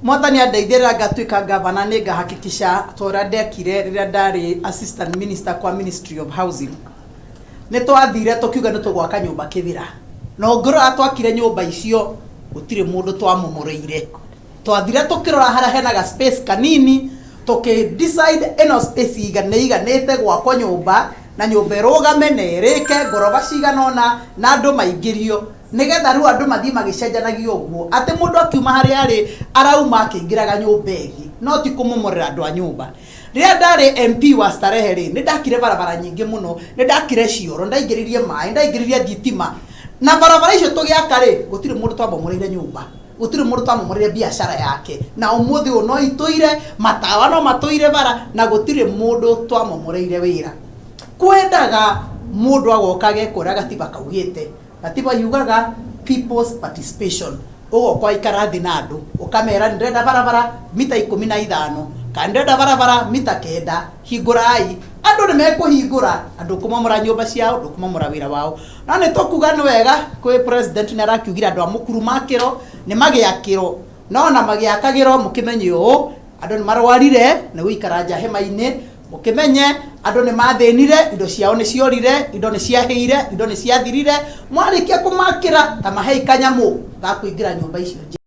Mwathani andeithia rĩrĩa ngatuĩka gavana, nĩ ngahakikisha ta ũrĩa ndekire rĩrĩa ndarĩ assistant minister kwa Ministry of Housing. Nĩ twathire tũkiuga nĩ tũgwaka nyũmba Kĩbĩra, na ũngĩrora twakire nyũmba icio gũtirĩ mũndũ twamomoroire. Twathire tũkĩrora harĩa hena ga space kanini, tũkĩ decide ĩno space nĩ iganĩte gwakwo nyũmba, na nyũmba ĩrũgame na ĩrĩke ngoroba cigana ũna na andũ maingĩrio, nĩgetha rĩu andũ mathiĩ magĩcenjanagia ũguo, atĩ mũndũ akiuma harĩa arĩ arauma akĩingĩraga nyũmba ĩngĩ, no ti kũmomorera andũ a nyũmba. Rĩrĩa ndarĩ MP wa Starehe rĩ, nĩ ndakire barabara nyingĩ mũno, nĩ ndakire cioro, nĩ ndaingĩririe maĩ, nĩ ndaingĩririe thitima, na barabara icio tũgĩaka rĩ, gũtirĩ mũndũ twamomoreire nyũmba, gũtirĩ mũndũ twamomoreire biacara yake, na ũmũthĩ ũyũ no itũire matawa, no matũire bara, na gũtirĩ mũndũ twamomoreire wĩra. Kwendaga mũndũ agoka ageka ũrĩa gatiba kaugĩte. Gatiba yugaga people's participation. Ũgoka waikara thĩ na andũ ũkamera nĩ ndĩrenda barabara mita 15, kana ndĩrenda barabara mita 9, hingũrai. Andũ nĩ mekũhingũra, na ndũkũmomora nyũmba ciao, ndũkũmomora wĩra wao. No nĩ tũkuga nĩ wega kwĩ president nĩ arakiugire andũ a mũkuru makĩro nĩ magĩakĩrwo, no ona magĩakagĩrwo mũkĩmenye ũũ, andũ nĩ marwarire nĩ gũikara nja hema-inĩ. Mũkĩmenye andũ nĩ mathĩnire, indo ciao nĩ ciorire, indo nĩ ciahĩire, indo nĩ ciathirire. Mwarĩkia kũmakĩra, ta mahei kanyamũ ga kũingĩra nyũmba icio.